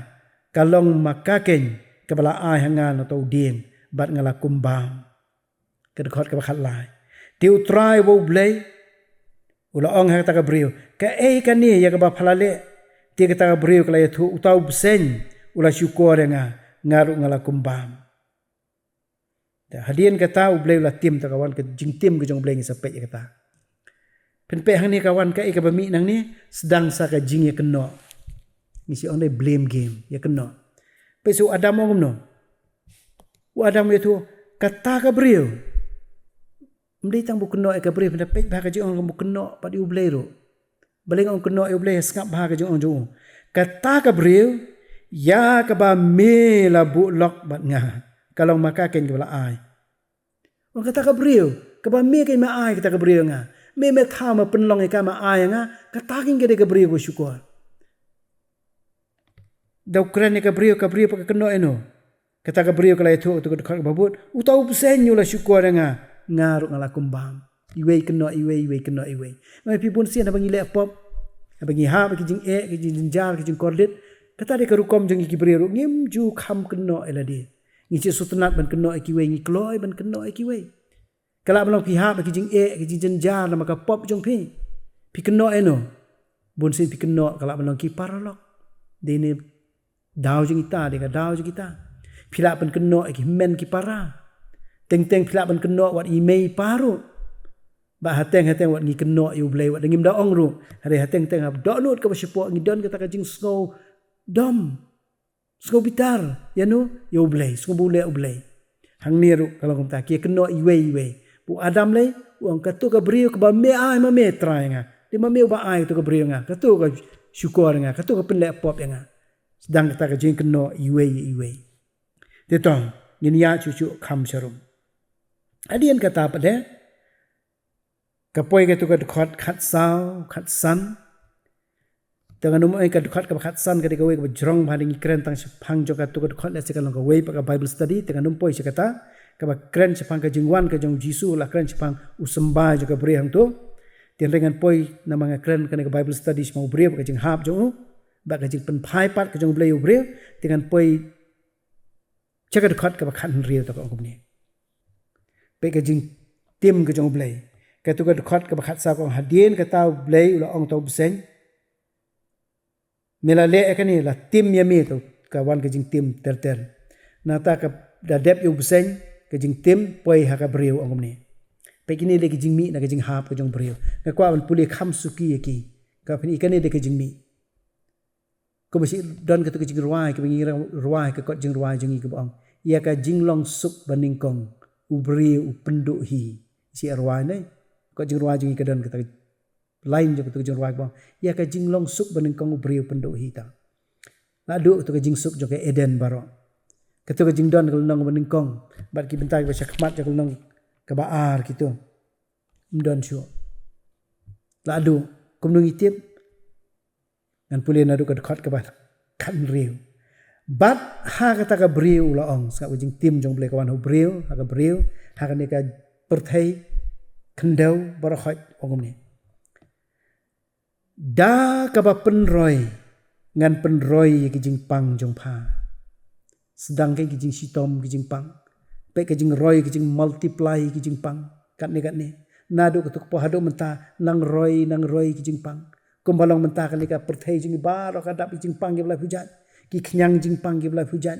ka long ma ka keiñ kaba la ai ha nga na uto u dieng, bad nga la kum bam." Ka dkhot kaba khatlai. Te U Trai uba U Blei u la ong ha kata ka briew, "Kaei kane ïa kaba pha la leh?" Te kata ka briew ka la ïathuh, "Uta u bseiñ u la shukor ïa nga, nga ruh nga la kum bam." Te hadien kata U Blei u la tim, te ka wan ka jingtim ka jong U Blei, ngi sa peit ïa kata. Phin peit hangne ka wan kaei kaba mih nangne, sdang sa ka jingïakynnoh. Ngi sa ong dei blame game, ïakynnoh. Peit sa u Adam u ong kumno. U Adam u ïathuh, "Kata ka briew." Ym dei tang ba u kynnoh ïa ka briew, phin da peit bha ka jingong kaba u kynnoh bad ïa U Blei ruh. Balei nga ong kynnoh ïa U Blei, sngap bha ka jingong jong u. "Kata ka briew ïa kaba me la buh lok bad nga, ka long ma ka keiñ kaba la ai." Ong kata ka briew, kaba me keiñ me ai kata ka briew ïa nga. Me, me thaw me pynlong ïa ka me ai ïa nga, kata keiñ ka dei ka briew kaba shukor. Da u kren ïa ka briew, ka briew pat ka kynnoh ïano? Kata ka briew ka la ïathuh, kata ka dkhot kaba bud, "Uta u bseiñ u la shukor ïa nga, nga ruh nga la kum bam." Iwei kynnoh iwei, iwei kynnoh iwei. Nga ong ïa phi bunsien haba ngi leh pop, haba ngi hap ki jingeh, ki jingjynjar, ki jingkordit, kata dei ka rukom jong ngi ki briew ruh, ngim ju kham kynnoh ïa lade. Ngi shu sngewtynnat ban kynnoh ïa kiwei, ngi kloi ban kynnoh ïa kiwei. Ka lah ban long phi hap ki jingeh, ki jingjynjar namar ka pop jong phi. Phi kynnoh ïano? Bunsien phi kynnoh, ka lah ban long ki paralok. Dei ne daw jong kita, dei ka daw jong kita. Phi lah ban kynnoh ïa ki hynmen ki para. Teng teng phi lah ban kynnoh wat i mei i pa ruh. Ba hateng hateng wat ngi kynnoh ïa U Blei, wat da ngim da ong ruh. Hynrei hateng teng ha dohnud kaba shapoh ngi don kata ka jingsngew dom. Sngewbitar ïano? Ïa U Blei, sngewbha ïa U Blei. Hangne ruh ka long kumta, ki ïakynnoh iwei iwei. Ba u Adam lei u ong, "Kato ka briew kaba me ai, ma me trai ïa nga. Dei ma me uba ai kato ka briew ïa nga. Kato ka shukor ïa nga, kato ka pynleh pop ïa nga." Sdang kata ka jingkynnoh iwei ïa iwei. Te to ngin ïa shu shu kham sharum. Hadien kata pat de, ka poi kato ka dkhot khatsaw, khatsan. Te ngan ym ong ka dkhot kaba khatsan ka dei kawei kaba jrong bha, ngi kren tang shaphang jong kato ka dkhot, lehse ka long kawei pat ka Bible study, te ngan ym poi sha kata. Kaba kren shaphang ka jingwan ka jong u Jisu, la kren shaphang u symbai jong ka briew hangto. Te hynrei ngan poi namar nga kren kane ka Bible study shaphang u briew, ka jinghap jong u, bad ka jingpynphai pat ka jong U Blei ïa u briew, te ngan poi sha ka dkhot kaba khathynriew, te ka ong kumne. Peit ka jingtim ka jong U Blei. Kato ka dkhot kaba khatsaw ka ong, "Hadien kata U Blei u la ong, 'Uta u bseiñ me la leh ïa kane, la tim ïa me,'" to ka wan ka jingtim ter ter. "Nangta ka da dep ïa u bseiñ ka jingtim poi ha ka briew," ong kumne. Peit kine dei ki jingmih na ka jinghap ka jong u briew. Nga kwah ban pule kham suki ïa ki. Ka phin i kane dei ka jingmih. Kumba shi don katu ka jingrwai, kaba ngi rwai ka kot jingrwai jong ngi kaba ong, ïa ka jinglong suk ba nyngkong u briew u pynduh hi. Shi rwai ne, kot jingrwai jong ngi ka don kata ka line jong katu ka jingrwai kaba ong, ïa ka jinglong suk ba nyngkong u briew u pynduh hi ta. La duh katu ka jingsuk jong ka Eden baroh. Katu ka jingdon ka lynnong ba nyngkong bad ki bynta kiba sha khmat jong ka lynnong kaba ar kitu. Ym don shuh. La duh, kumno ngi tip? Ngan pule naduh ka dkhot kaba khathynriew. Bad ha kata ka briew u la ong, sngap ka jingtim jong U Blei ka wan ha u briew, ha ka briew, ha kane ka pyrthei khyndew baroh khoit, ong kumne. Da kaba pynroi, ngan pynroi ïa ki jingpang jong pha. Sdang ka ki jingshitom ki jingpang. Peit ka jingroi ki jingmultiply ki jingpang. Katne katne. Naduh katu ka por haduh mynta nang roi, nang roi ki jingpang. Kumba long mynta kane ka pyrthei jong ngi baroh ka dap ki jingpang kiba la pynjah. Ki khñiang jingpang kiba la pynjah.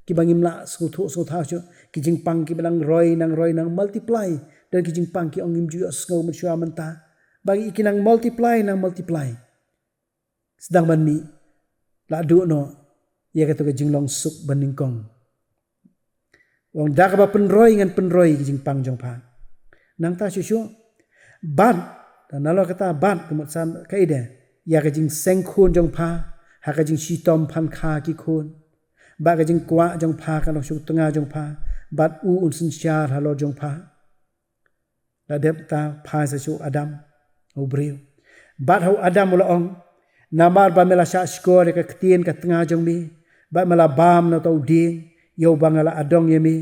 Kiba ngim lah sngewthuh sngewthaw shuh. Ki jingpang kiba nang roi, nang roi, nang multiply. Don ki jingpang ki ong ngim ju ïohsngew mynshuwa mynta. Ba ngi ki nang multiply, nang multiply. Sdang ban mih, la duh noh ïa katu ka jinglong suk ba nyngkong. Ong da kaba pynroi ngan pynroi ki jingpang jong pha. Nangta shuh shuh. Bad, da nalor kata bad ka mut san ka ide. Ïa ka jingseng khun jong pha, ha ka jingshitom phan kha ki khun. Bad ka jingkwah jong pha kan long sha tnga jong pha. Bad u un synshar halor jong pha. La dep ta phai sa sha u Adam, u briew. Bad ha u Adam u la ong, namar ba me la shah shkor ïa ka ktien ka tnga jong me, bad me la bam na uta u dieng, ïa uba nga la adong ïa me,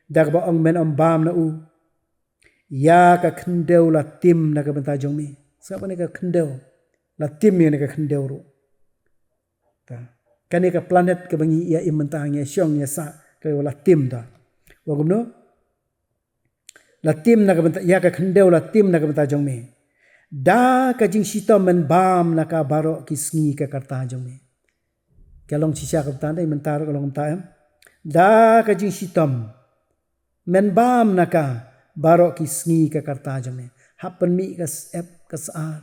da kaba ong men ym bam na u. Ïa ka khyndew la tim na ka bynta jong me. Sngap kane ka khyndew. La tim ïa kane ka khyndew ruh. Ta. Kane ka planet kaba ngi ïa im mynta ngi ïa shong ïa sah, ka la tim ta. Wa kumno? La tim na ka bynta, ïa ka khyndew la tim na ka bynta jong me. Da ka jingshitom men bam na ka baroh ki sngi ka karta jong me. Ka long shisha ka bynta dei mynta ruh ka long mynta em. Da ka jingshitom men bam na ka baroh ki sngi ka karta jong me. Hap pynmih ka syep ka sar.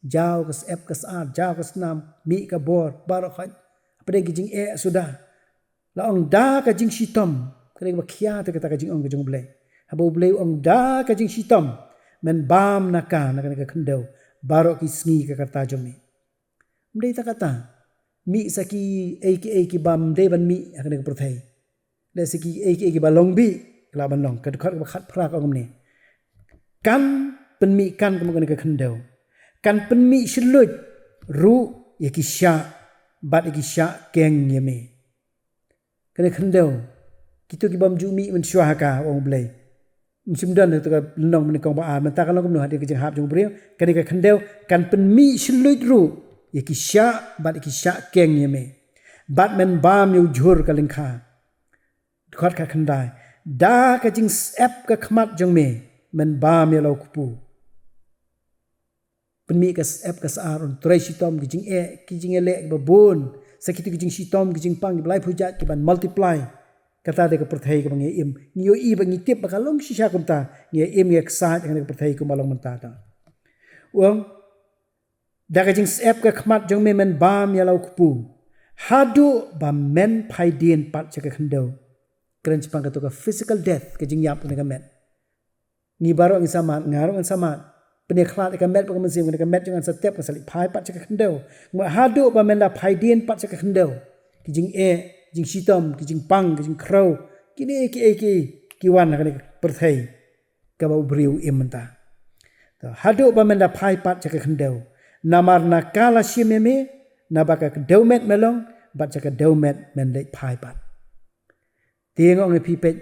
Jaw ka syep ka sar, jaw ka snam, mih ka bor, baroh khoit. Hapdeng ki jingeh suda. La ong da ka jingshitom, ka dei kaba khia te kata ka jingong ka jong U Blei. Haba U Blei u ong da ka jingshitom, men bam na ka, na kane ka khyndew, baroh ki sngi ka karta jong me. Ym dei ta kata, mih sa ki ei ki ei ki bam dei ban mih ha kane ka pyrthei. Lehse ki ei ki ei ki ba long bih, ka lah ban long, ka dkhot kaba khatphra ka ong kumne. Kan pynmih kan ka mut kane ka khyndew. Kan pynmih shluit ruh ïa ki shah, bad ïa ki shah keng ïa me. Kane khyndew. Kito ki bym ju mih mynshuwa ha ka, ong U Blei. Ym shym don ha kata ka lynnong mynnyngkong ba ar, mynta ka long kumno hadien ka jinghap jong u briew. Kane ka khyndew, kan pynmih shluit ruh ïa ki shah, bad ïa ki shah keng ïa me. Bad men bam ïa u jhur ka lyngkha. Dkhot khatkhyndai. Da ka jingsyep ka khmat jong me, men bam ïa la u kpu. Pynmih ka syep ka sar, un trei shitom ki jingeh, ki jingïaleh kiba bun. Sa kito ki jingshitom, ki jingpang, kiba laiphew jait, kiban multiply. Kata dei ka pyrthei kaba ngi im. Ngi ïohi ba ngi tip ba ka long shisha kumta. Ngi im ngi ksaid ha kane ka pyrthei kumba long mynta ta. Ong, da ka jingsyep ka khmat jong me men bam ïa la u kpu. Haduh ba men phai dien pat sha ka khyndew. Kren shaphang kato ka physical death, ka jingïap kane ka met. Ngi baroh ngi samad, nga ruh ngan samad. Pynïakhlad ïa ka met bad ka mynsiem, kane ka met jong ngan sa tep, ngan sa leit phai pat sha ka khyndew. Nga haduh ba men da phai dien pat sha ka khyndew. Ki jingeh, jingshitom, ki jingpang, ki jingkhrew. Kine ki, ki, ki wan ha kane ka pyrthei. Kaba u briew u im mynta. To, haduh ba men da phai pat sha ka khyndew. Namar na ka la shim ïa me, naba ka dewmet me long, bad sha ka dewmet men leit phai pat. Te nga ong ïa phi peit,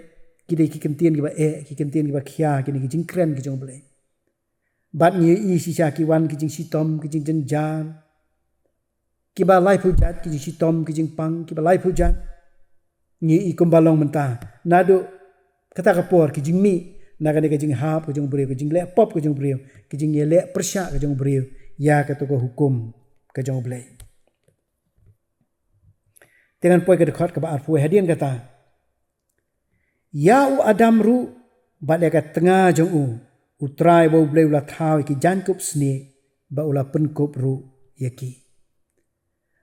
ki dei ki kyntien kiba eh, ki kyntien kiba khia, kine ki jingkren ki jong u Blei. Bad ngi ïohi shisha ki wan ki jingshitom, ki jingjynjar. Kiba laiphew jait, ki jingshitom, ki jingpang, kiba laiphew jait. Ngi ïohi kumba long mynta. Naduh kata ka por, ki jingmih, na kane ka jinghap ka jong u briew, ka jingleh pop ka jong u briew, ki jingïaleh pyrshah ka jong u briew, ïa kato ka hukum ka jong u Blei. Te ngan poi ka dkhot kaba arphew wei hadien kata. Ïa u Adam ruh, bad ïa ka tnga jong u, U Trai ba U Blei u la thaw ïa ki jaiñkup snieh, ba u la pynkup ruh ïa ki.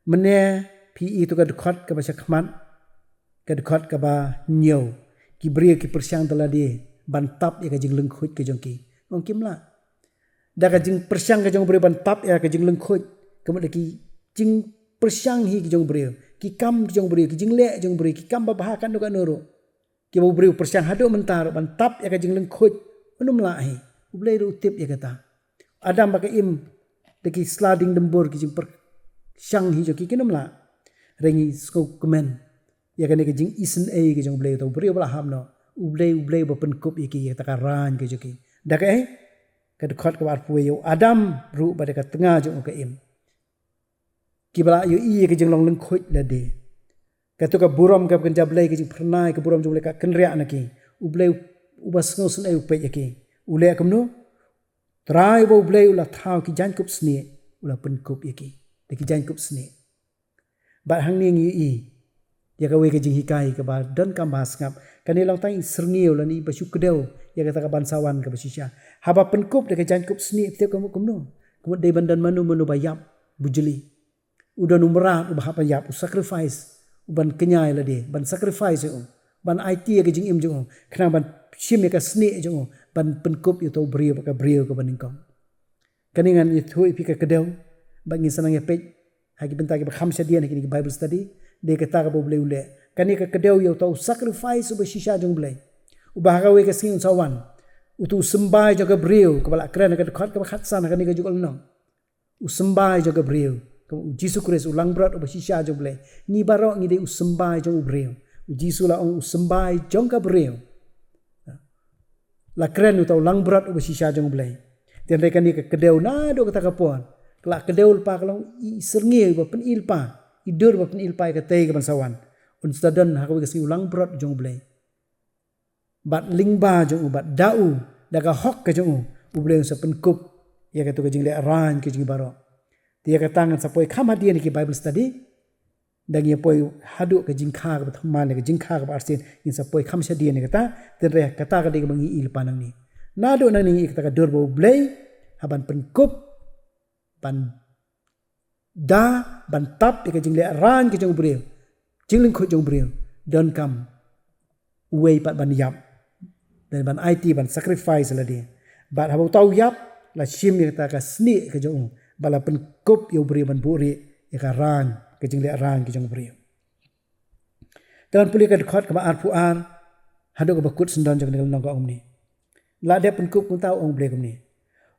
Mynne, Phi i to ka dkhot kaba shakhmat, ka dkhot kaba hynñiew. Ki briew ki pyrshang da lade ban tap ïa ka jinglyngkhuid ka jong ki. Ong kim lah. Da ka jingpyrshang ka jong u briew ban tap ïa ka jinglyngkhuid. Ka mut da ki jingpyrshang hi ki jong u briew. Ki kam ki jong u briew, ki jingleh jong u briew, ki kam babha katno katno ruh. Kiba u briew pyrshang haduh mynta ruh ban tap ïa ka jinglyngkhuid. Ym lah hi. U Blei ruh u tip ïa kata. Adam bad ka Im da ki sla ding dymbur ki jingpyrshang hi jong ki, kim lah. Hynrei ngi sngewkmen ïa kane ka jingisynei ka jong u Blei, uta u briew ba la hap noh. U Blei, u Blei ba pynkup ïa ki ïa kata ka rain ka jong ki. Da kaei? Ka dkhot kaba arphew wei, ïa u Adam ruh bad ïa ka tnga jong u ka Im. Kiba la ïohi ïa ka jinglong lyngkhuid lade. Kato ka burom kaba kynja Blei, ka jingphyrnai ka burom jong u Blei ka kynriah na ki. U Blei uba sngewsynei u peit ïa ki. U leh kumno? Trai uba u Blei u la thaw ki jaiñkup snieh, u la pynkup ïa ki da ki jaiñkup snieh. Bad hangne ngi ïohi ïa kawei ka jinghikai kaba donkam ba sngap. Kane long tang i syrngiew lane iba shu kdew ïa kata ka ban sa wan kaba shisha. Haba pynkup da ka jaiñkup snieh, phi tip ka mut kumno? Ka mut dei ban don mano mano ba ïap bujli. U don u mrad uba hap ban ïap, u sacrifice, u ban kñia ïa lade, ban sacrifice ïa u, ban aiti ïa ka jingim jong u, khnang ban shim ïa ka snieh jong u, ban pynkup ïa uta u briew bad ka briew kaba nyngkong. Kane ngan ïathuh ïa phi ka kdew, bad ngin sa nang ïa peit ha ki bynta kiba kham shadien ha kine ki Bible study, dei kata kaba u Blei u leh. Kane ka kdew ïa uta u sacrifice uba shisha jong u Blei. Uba ha kawei ka sngi un sa wan. Uta u symbai jong ka briew, kaba la kren ha ka dkhot kaba khatsan ha kane ka jingïalang. U symbai jong ka briew. Ka u Jisu Khrist u langbrot uba shisha jong u Blei. Ngi baroh ngi dei u symbai jong u briew. U Jisu la ong u symbai jong ka briew. La kren uta u langbrot uba shisha jong u Blei. Te hynrei kane ka kdew naduh kata ka por. Ka la kdew lypa, ka long i syrngiew ba pyni lypa. I dur ba pyni lypa ïa katei ka ban sa wan. Un sa don ha kawei ka sngi u langbrot jong u Blei. Bad lyngba jong u, bad da u, da ka hok ka jong u, u Blei un sa pynkup ïa kato ka jingleh rain ka jong ngi baroh. Te ïa kata ngan sa poi kham hadien ha ki Bible study. Da ngi ïa poi haduh ka jingkha kaba thymmai, ka jingkha kaba arsien, ngin sa poi kham shadien ïa kata. Te hynrei kata ka dei kaba ngi i lypa nangne. Naduh nangne ngi i kata ka dur ba u Blei ha ban pynkup, ban da, ban tap ïa ka jingleh rain ka jong u briew, jinglyngkhuid jong u briew, donkam uwei pat ban ïap, ban aiti, ban sacrifice lade. Bad haba uta u ïap, la shim ïa kata ka snieh ka jong u, bad la pynkup ïa u briew ban buhrieh ïa ka rain, ka jingleh rain ka jong u briew. Te ngan pule ka dkhot kaba arphew ar haduh kaba kut syndon jong kane ka lynnong, ka ong kumne. La dep pynkup, kumta u ong u Blei kumne: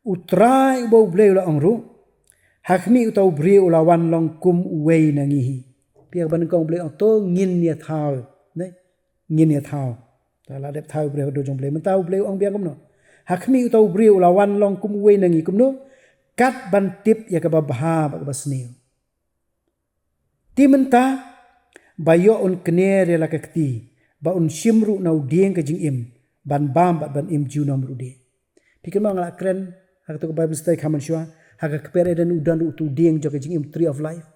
U Trai uba u Blei u la ong ruh, ha khmih, uta u briew u la wan long kum uwei na ngi hi. Phi ïa kaba nyngkong u Blei u ong to ngin ïa thaw. Ne? Ngin ïa thaw. Te la dep thaw u briew ha ka dur jong u Blei. Mynta u Blei u ong biang kumno? Ha khmih, uta u briew u la wan long kum uwei na ngi. Kumno? Kat ban tip ïa kaba bha bad kaba sniew. Te mynta, ba ïoh un kner ïa la ka kti, ba un shim ruh na u dieng ka jingim, ban bam bad ban im junom ruh de. Phi kynmaw nga la kren ha kato ka Bible study ka mynshuwa, ha ka kper Eden u don ruh uto u dieng jong ka jingim, tree of life.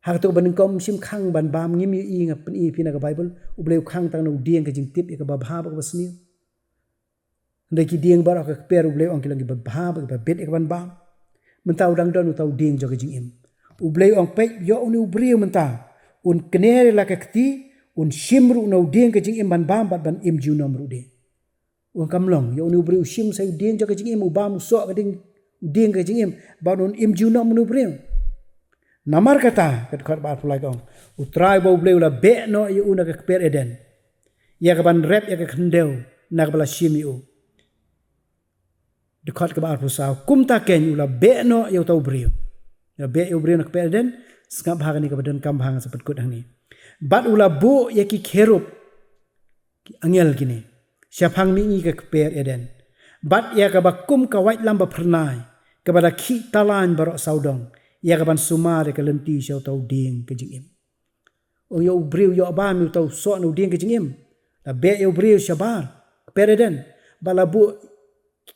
Ha kato kaba nyngkong um shym khang ban bam, ngim ïohi, nga pyni ïa phi na ka Bible, u Blei u khang tang na u dieng ka jingtip ïa kaba bha bad kaba sniew. Hynrei ki dieng baroh ha ka kper u Blei u ong ki long kiba bha bad kiba bit ïa ka ban bam. Mynta u dang don uta u dieng jong ka jingim. U Blei u ong peit, ïoh une u briew mynta un kner ïa la ka kti, un shim ruh na u dieng ka jingim ban bam bad ban im junom ruh de. U ong kam long, ïoh une u briew u shim sa u dieng jong ka jingim, u bam u soh ka dieng, u dieng ka jingim, bad un im junom une u briew. Namar kata, ka dkhot ba arphew lai ka ong, U Trai uba u Blei u la beh noh ïa u na ka kper Eden, ïa ka ban rep ïa ka khyndew na kaba la shim ïa u. Dkhot kaba arphew saw, kumta keiñ u la beh noh ïa uta u briew. U la beh ïa u briew na ka kper Eden, sngap bha kane kaba donkam bha, ngan sa pynkut hangne. Bad u la buh ïa ki kherub ki angel kine shaphang mihngi ka kper Eden, bad ïa kaba kum ka waitlam ba phyrnai, kaba da khih talain baroh sawdong, ïa ka ban sumar ïa ka lynti sha uta u dieng ka jingim. U ïoh u briew, ïoh bam ïa uta u soh na u dieng ka jingim. La beh ïa u briew shabar kper Eden, bad la buh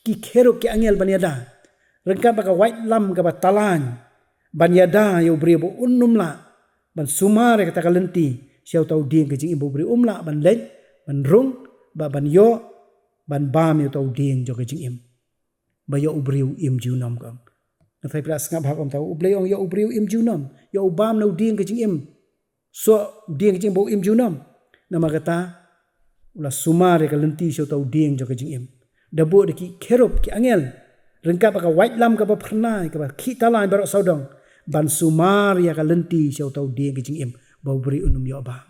ki kherub ki angel ban ïada ryngkat bad ka waitlam kaba talain, ban ïada ïa u briew ba un ym lah ban sumar ïa kata ka lynti sha uta u dieng ka jingim, ba u briew um lah ban leit, ban rung, bad ban ïoh, ban bam ïa uta u dieng jong ka jingim. Ba ïoh u briew u im junom, ka ong. Nga tharai phi la sngap ha kumta, U Blei u ong ïa u briew im junom, ïa u bam na u dieng ka jingim. Soh u dieng ka jingim ba u im junom. Namar kata u la sumar ïa ka lynti sha uta u dieng jong ka jingim. Da buh da ki kherub, ki angel, ryngkat bad ka waitlam kaba phyrnai, kaba khih talain baroh sawdong, ban sumar ïa ka lynti sha uta u dieng ka jingim ba u briew un ym ïoh bam.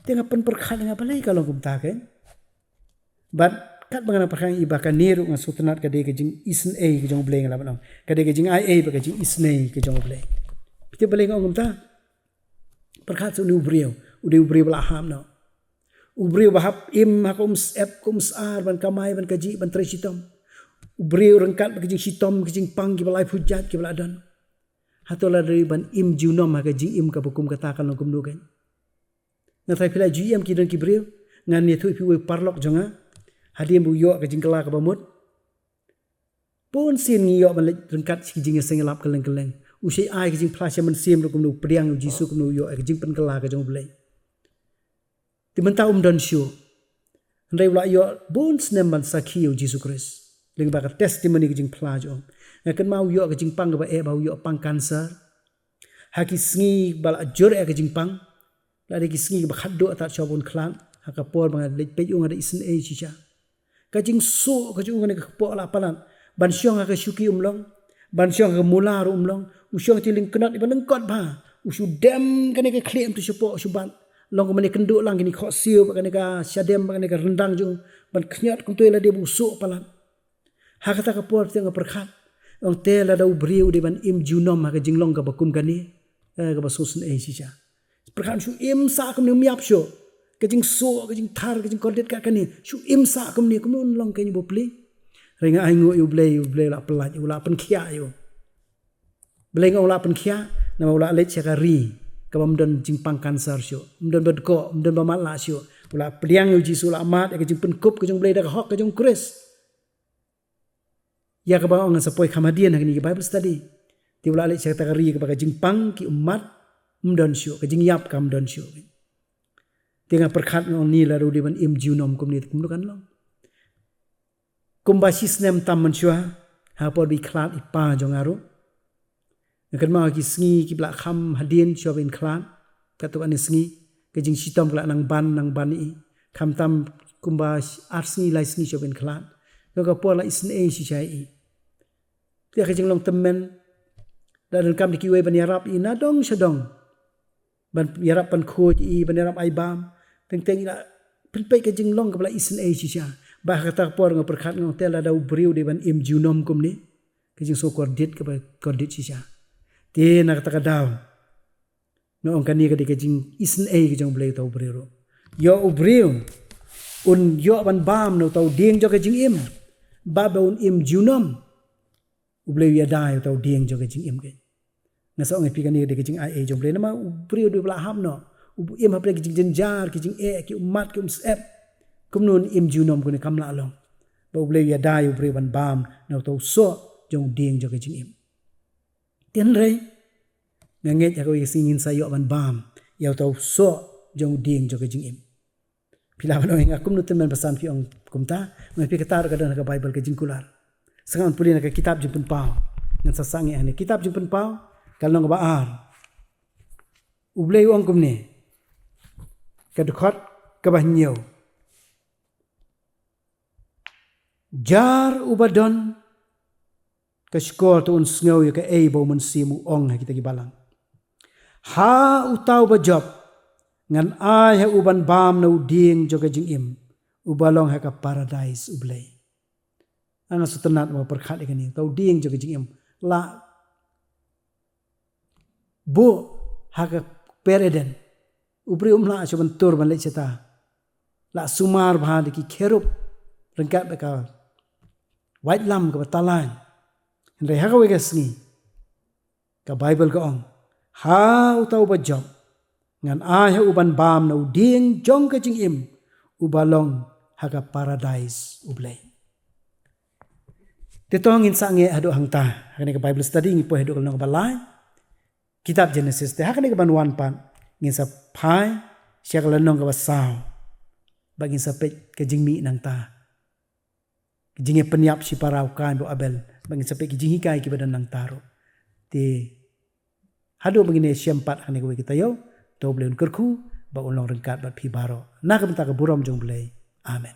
Te nga pynpyrkhat nga, balei ka long kumta kein? Bad katba nga nang pyrkhat ïa i ba kane ruh nga sngewtynnat ka dei ka jingisynei ka jong U Blei, nga lah ban ong ka dei ka jingai ei bad ka jingisynei ka jong U Blei. Phi tip balei nga ong kumta? Pyrkhat sa une u briew, u dei u briew ba la hap noh. U briew ba hap im ha ka umsyep, ka umsyar, ban kamai, ban kajih, ban trei shitom. U briew ryngkat bad ka jingshitom, ka jingpang, kiba laiphew jait kiba la don. Hato lada dei ban im junom ha ka jingim kaba kum kata kan long kumno kein? Nga tharai phi la ju ïohi em, ki don ki briew, ngan ïathuh ïa phi uwei u paralok jong nga. Hadien ba u ïoh ka jingkylla kaba mut, bun sien ngi ïoh ban leit ryngkat sha ki jingïaseng ïalap kylleng kylleng. U shait ai ka jingphla sha mynsiem ruh kumno, u pdiang ïa U Jisu kumno, u ïoh ka jingpynkylla ka jong U Blei. Te mynta um don shuh. Hynrei u la ïoh bun snem ban sakhi ïa U Jisu Khrist lyngba ka testimony, ka jingphla jong u. Nga kynmaw u ïoh ka jingpang kaba eh, ba u ïoh pang cancer. Ha ki sngi ba la jur eh ka jingpang, la dei ki sngi ba khatduh, tad shwa ban khlad. Ha ka por ba nga leit peit ïa u, nga da isynei shisha. Ka jingsuh ka jong u, kane ka kpoh la palat. Ban shong ha ka shuki um long, ban shong ha ka mula ruh um long. U shong ha ki lyngknot iba lyngkot bha. U shu dem kane ka khlieh, um tu shapoh, u shu bat. Long kumne, kynduh lang kine ki khohsiew bad kane ka shadem bad kane ka ryndang jong u, ban khñiot kumto ïa lade ba u suh palat. Ha kata ka por te nga pyrkhat, ong, te lada u briew u dei ban im junom ha ka jinglong kaba kum kane, eh, kaba sngewsynei shisha. Pyrkhat, shu im sah kumne, um ïap shuh. Ka jingsuh, ka jingthar, ka jingkordit kat kane, shu im sah kumne, kumno un long kein, bapli? Hynrei nga ainguh ïa U Blei, U Blei u la pyllait, u la pynkhiah ïa u. Balei nga ong u la pynkhiah? Namar u la leit sha ka ri kaba ym don jingpang cancer shuh, ym don ba dkoh, ym don ba matlah shuh. U la pdiang ïa U Jisu, u la mad ïa ka jingpynkup ka jong U Blei da ka hok ka jong U Khrist. Ïa kaba nga ong, ngan sa poi kham hadien ha kine ki Bible study. Te u la leit sha kata ka ri kaba ka jingpang ki ummat ym don shuh, ka jingïap kam don shuh. Te nga pyrkhat, nga ong, ne lada u dei ban im junom kumne te kumno kan long? Kumba shi snem tam mynshuwa, ha por ba i khlad i pa jong nga ruh, nga kynmaw ha ki sngi kiba la kham hadien shuwa ban khlad, katto katne sngi, ka jingshitom ka la nang ban nang ban ïa i. Khamtam kumba ar sngi lai sngi shuwa ban khlad. Ka por la isynei shisha ïa i. Te ha ka jinglong tymmen, la donkam da kiwei ban ïarap ïa i na dong sha dong, ban ïarap pynkhuid ïa i, ban ïarap ai bam. Teng teng i la pynpeit ka jinglong kaba la isynei shisha. Bad ha kata ka por nga pyrkhat, nga ong, te lada u briew u dei ban im junom kumne, ka jingsngewkordit kaba kordit shisha. Te na kata ka daw, nga ong, kane ka dei ka jingisynei ka jong U Blei ïa uta u briew ruh. Ïoh u briew un ïoh ban bam na uta u dieng jong ka jingim, bad ba un im junom, U Blei u ïada ïa uta u dieng jong ka jingim kein. Nga sa ong ïa phi, kane ka dei ka jingai ei jong U Blei, namar u briew u dei ba la hap noh, u im hapdeng ki jingjynjar, ki jingeh, ki ummat, ki umsyep. Kumno un im junom kumne, kam lah long. Ba U Blei u ïada ïa u briew ban bam na uta u soh jong u dieng jong ka jingim. Te hynrei nga ngeit ha kawei ka sngi ngin sa ïoh ban bam ïa uta u soh jong u dieng jong ka jingim. Phi lah ban ong ïa nga, kumno tymmen ba san phi ong kumta? Nga ong ïa phi, kata ruh ka don ha ka Baibl, ka jingkular. Sa ngan pule na ka kitab Jingpynpaw. Ngan sa sangeh hangne, kitab Jingpynpaw, ka lynnong kaba ar. U Blei u ong kumne, ka dkhot kaba hynñiew: Jar uba don ka shkor, to un sngew ïa kaei ba U Mynsiem u ong ha kita ki balang. Ha uta uba jop ngan ai ha u ban bam na u dieng jong ka jingim, uba long ha ka paradais U Blei. Nga sngewtynnat ba nga pyrkhat ïa kane, uta u dieng jong ka jingim. La buh ha ka kper Eden. U briew um lah shuh ban tur ban leit shata. La sumar bha da ki kherub ryngkat bad ka waitlam kaba talain. Hynrei ha kawei ka sngi, ka Baibl ka ong, ha uta uba jop ngan ai ha u ban bam na u dieng jong ka jingim, uba long ha ka paradais U Blei. Te to ngin sangeh haduh hangta ha kane ka Bible study, ngi poi haduh ka lynnong kaba lai, kitab Genesis. Te ha kane kaban wan pat ngin sa phai sha ka lynnong kaba saw, ba ngin sa peit ka jingmih nangta, ka jingïapynïap shipara u Kain bad u Abel, ba ngin sa peit ki jinghikai kiba don nangta ruh. Te haduh ba ngin ïashem pat hangne kawei ka taïew, to U Blei un kyrkhu ba un long ryngkat bad phi baroh. Na ka bynta ka burom jong U Blei. Amen.